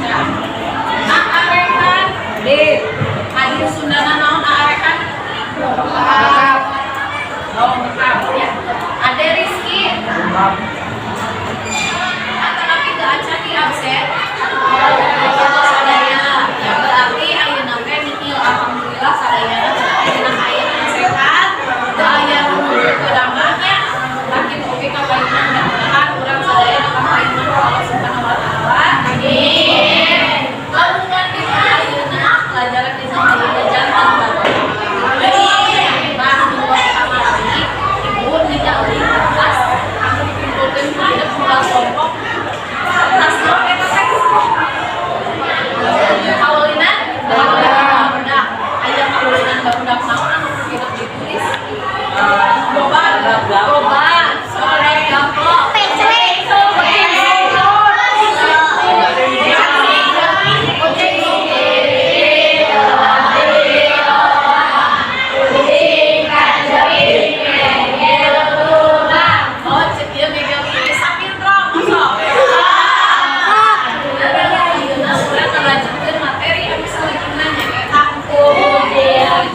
Baca. Aarekan D. Adi Sundana naon aarekan? Oh, mekap ya. Ade Rizky. Atanapi teu acan di absen. Sadaya. Ya, berarti ayeuna teh nihil, alhamdulillah sadayana dina kaayaan sehat. Teu aya nu keudamah nya. Sakit oge ka payunan, mudah-mudahan urang sadaya dipapayunan ku Allah Subhanahu wa taala. Amin. Langkungan dina ayeuna, pelajaran dina ayeuna janten barokah. Nah, nu kamari Ibu ningali kertas anu dikumpulkeun ku hidup unggal kelompok. Kertas naon eta teh? Kaulinan barudak. Aya kaulinan barudak naon anu ku hidup ditulis? Loba, loba, sore, gaplok. Oh, cek ieu ngegel ieu sapintrong masuk. Ayeuna urang ngalanjutkeun materi anu salajengna, nyaeta pujian.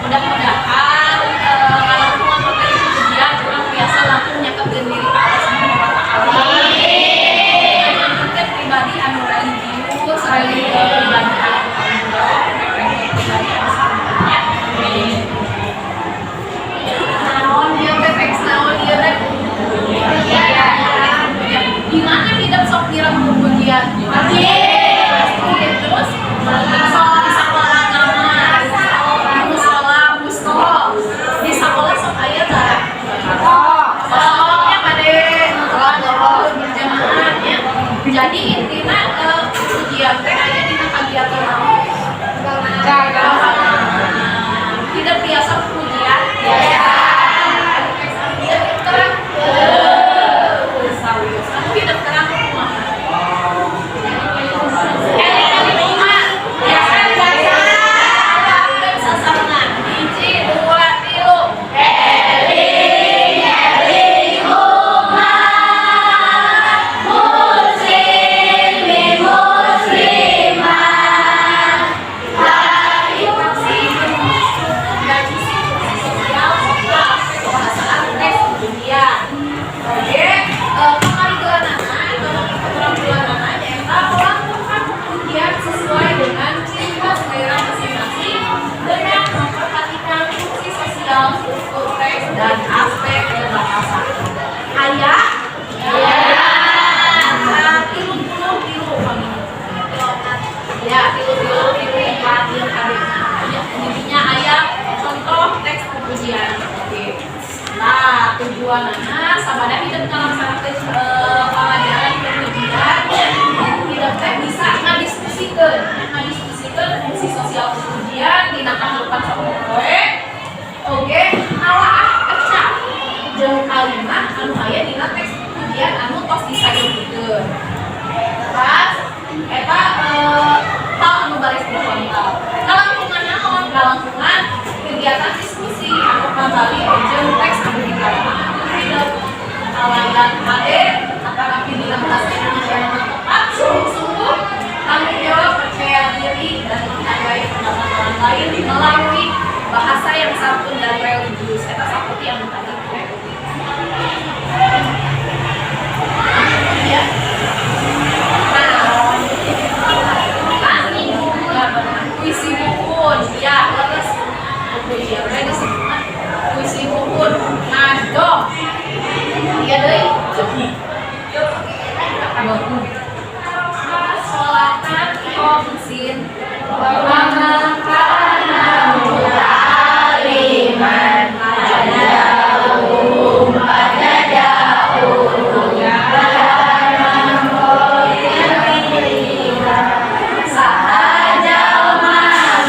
Mudah-mudahan ngalangkungan materi pujian urang biasa langsung nyaketkeun diri ka Allah Subhanahu wa taala. Ngalanjutkeun pribadi anu religius, pribadi anu tanggung jawab, pribadi anu santun. Naon ieu teh, teks naon ieu teh? Di mana hidup sok mireng pujian? Masjid. Terus sok di sekolah agama, di musola, musto. Di sekolah sok aya tah? Soknya pada sholat berjamaah nya. Jadi intina pujian teh aya dina kagiatan naon? Tidak biasa pujian? Biasa. Hidup terang. Serius. Anu hidup terang kumaha? Eling umat. Biasa biasa. Lakukan sasarengan. Hiji, dua, tilu. Eling eling umat muslimin muslimat. Fungsi dan fungsi sosial serta aspek kebahasaan teks pujian. Oke, kamari gelanana atau keterampilanana nyaeta melakukan pujian sesuai dengan ciri khas daerah masing-masing dengan memperhatikan fungsi sosial, struktur teks, dan aspek kebahasaan. Aya? Ya. Nah, 33 kami. Ya, 33 3 4 tilu kade. Ya, intinya aya contoh teks pujian. Oke. Nah, tujuanana sabada hidup ngalaksanakeun pelajaran pujian, hidup teh bisa ngadiskusikeun fungsi sosial pujian dina kahirupan sapopoe. Oke, nalaah kecap jeung kalimat anu aya dina teks pujian anu tos disayogikeun. Pas eta hal anu baris frontal. Kalangkungan naon? Kalangkungan kegiatan diskusi anu kembali jeung teks anu ditalaah. Hidup kalayan hade atanapi dina bahasa Indonesia yang tepat, sungguh-sungguh, tanggung jawab, percaya diri, dan menghargai pendapat orang lain melalui bahasa yang santun dan religius. Eta saperti anu tadi. Ya. Nah, puisi buhun, ya, leres. Puisi teh disebutna puisi buhun ngadong. Iya deui. Sholatan khamsin. Wa kana muta'aliman haja'uhum fajaja'uhum kalaman Saha jalma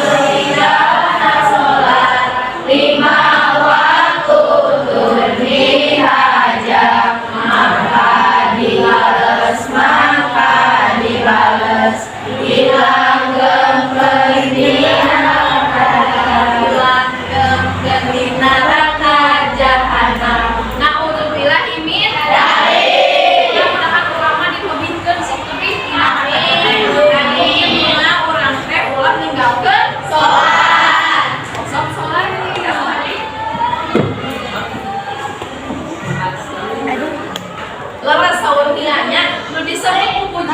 nu hidupna salat lima waktu tur dihaja, maka dibales, maka dibales, ilang gempleng.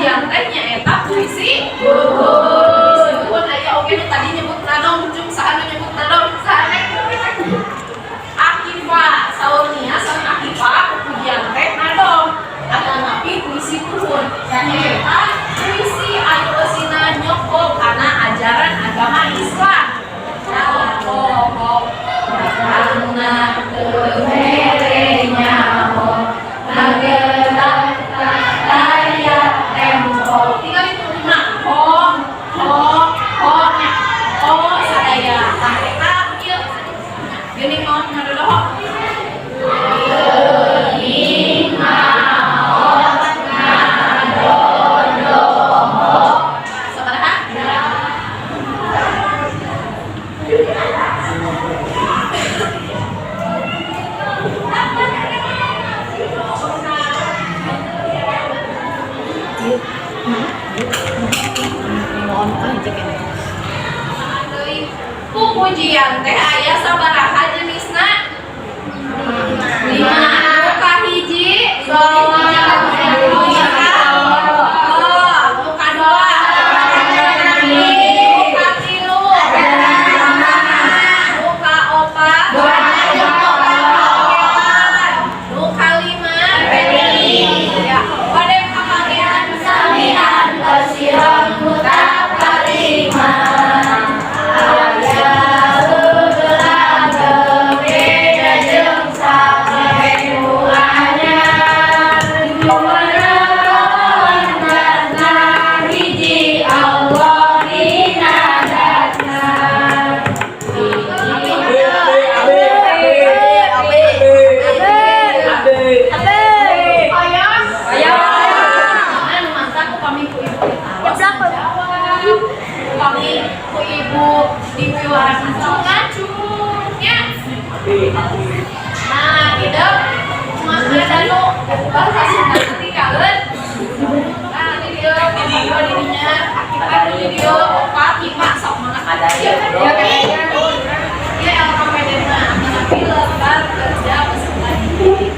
Pupujian teh nyaeta puisi puhun. Puisi puhun aya oge nu tadi nyebut nadom, cung saha nu nyebut nadom? Saha? Akifa, saur Nia sareng Akifa, pupujian teh nadom. Atanapi puisi puhun. Nyaeta puisi anu eusina nyokok kana ajaran agama Islam. Oh, Karena teu mere nyaho ngagerak aya tempo. Tinggal itu lima ho ho ho nya oh sadaya. Tah, eta ieu geuning maot ngadodoho. Geuning maot ngadodoho. Sabaraha? Deui, pupujian teh aya sabaraha jenisna? Lima. Nu kahiji sholawat, nu kadua, nu katilu, nu kaopat, nu kalima. Ya, bade kapanggihan. Sami'an basiron mutakaliman aya heugeulana beda jeung sakabeh nu anyar. Karena hiji Allah dina zatna. Hiji. Ayah, anu mantap upami ku ibu ditaros jawab, upami ku ibu dipiwarang ngacung-ngacung nya. Nah, gitu kumaha danu bahasa Sunda tinggalin. Nah, di dieu dua dirinya, akibat di dieu opat, lima, sok mana ada ya ya ya LKPD mah tapi lembar kerja peserta didik.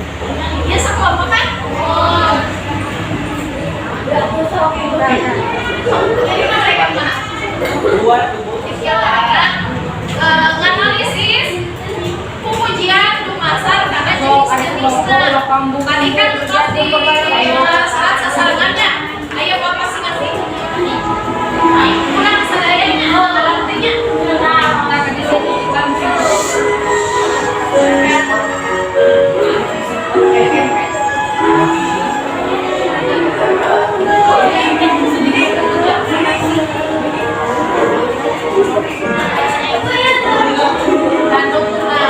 Ya, sekelompok kan? Oh. Jadi mana yang mana? Istilahnya nganalisis pupujian dumasar kana jenis-jenisna. Tadi kan tos di saat sasarengannya aya bapak sing ngerti. Kurang sadayanya artinya. Nah, di sini kan. Danuk. Nah,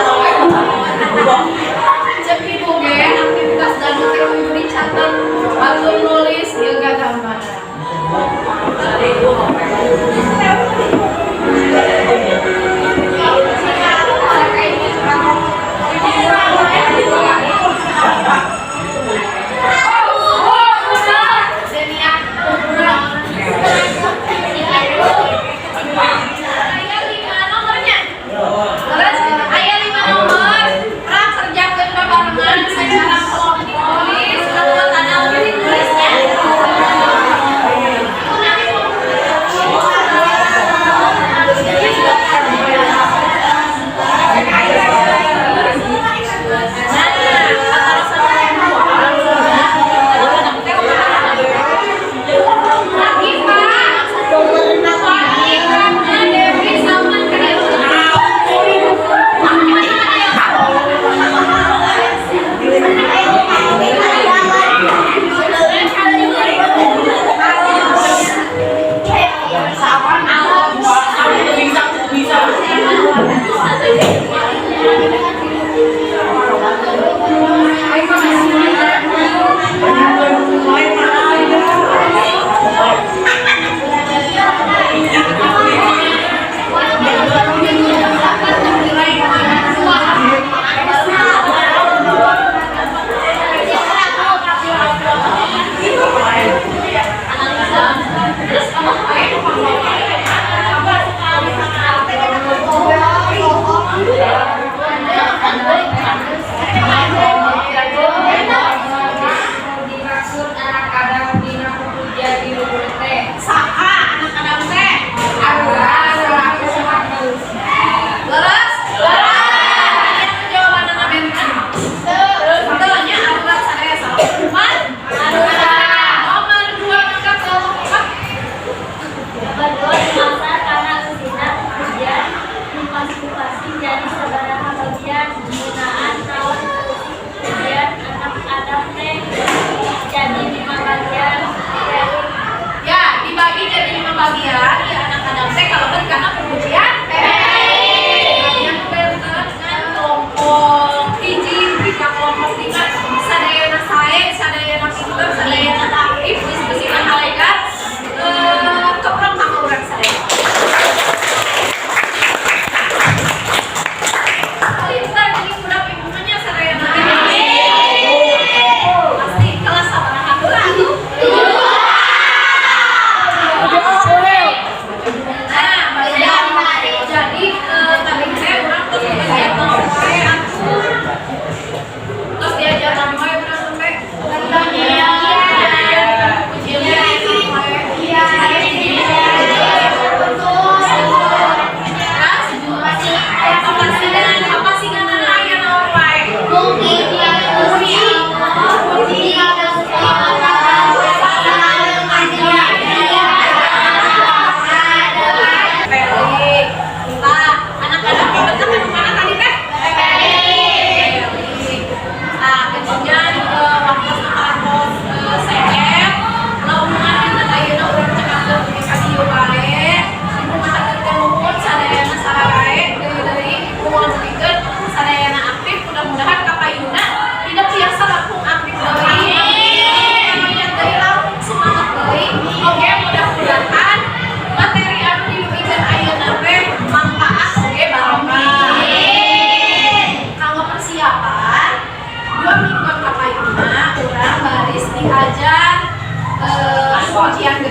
cek ibu ge aktivitas danuk teh kudu dicatat, batur nulis ieu. Mudah-mudahan materi anu didugikeun ayeuna teh manfaat oge barokah. Kanggo persiapan 2 mingguan kapayuna, urang baris diajar pujian.